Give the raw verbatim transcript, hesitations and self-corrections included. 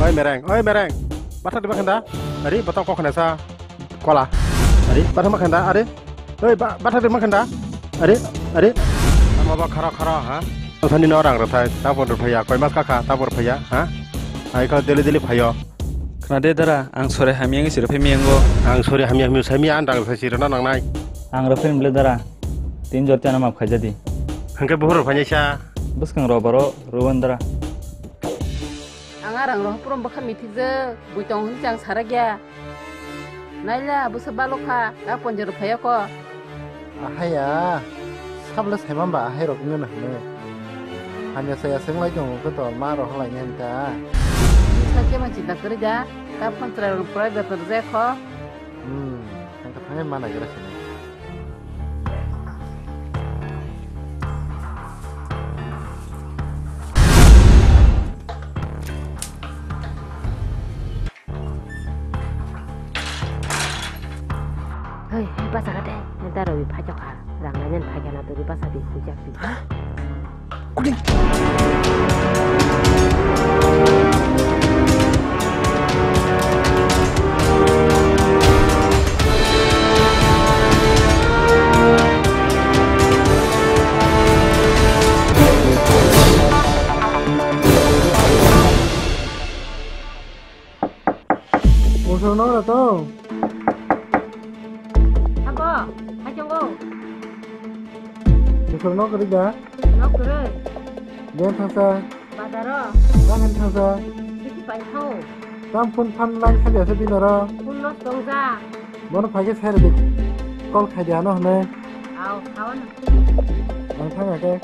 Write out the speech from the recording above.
Oi mereng, oi mereng. Bathak di makhanda. Ari batang kok khana sa. Kola. Ari bathak makhanda. Ari. Oi ba-, bathak di makhanda. Ari, ari. Ama ba khara khara ha. Ang sani no rang rwthai, tabor rwphaiya, koi mas kakha, tabor phaiya, ha? Ai kha daily daily phaio. Khna de dara, ang sore hamya wngwi se rwphai miyango. Ang sore hamya hamya sai miya, ang rang sai si rwna nangnai. Ang rwphai bwle dara. Tin jor tiano map khaija di. Hwnkhe buphuru rwphainai sa. Bwskang rw baro rw wan dara. Ang arang rok puro bwkha mithikjak, bui tong hwnwi chang sarakya. Naila bwsa balokha, ta ponjoro phaiya ko. Ahaiya, sabla saimamba ahai rok wngna hwnwi. Hamya saya swnglai tongo khe to ma rok halai nai ta. Sakhe ma chinta kwrwi da, ta phone chwrai rok private rok jaya kho. Hmm, thangkha thangwi ma naigra sini. Hei, hei, basa kate. Hei, daro bi phai chokha. Rang nai nani phai kana to bi basa bi hujak bi. Usur no rato. Abo, hai chongo. Usur no kari da. No kari. Den thangsa. Bazaro. Tang hen thangsa. Kiti pai thao. Tam phone phan line khali asa binaro. Phone no tongja. Bono phage sere de. Call khai de ano hne. Au, khao na. Ang thang ake.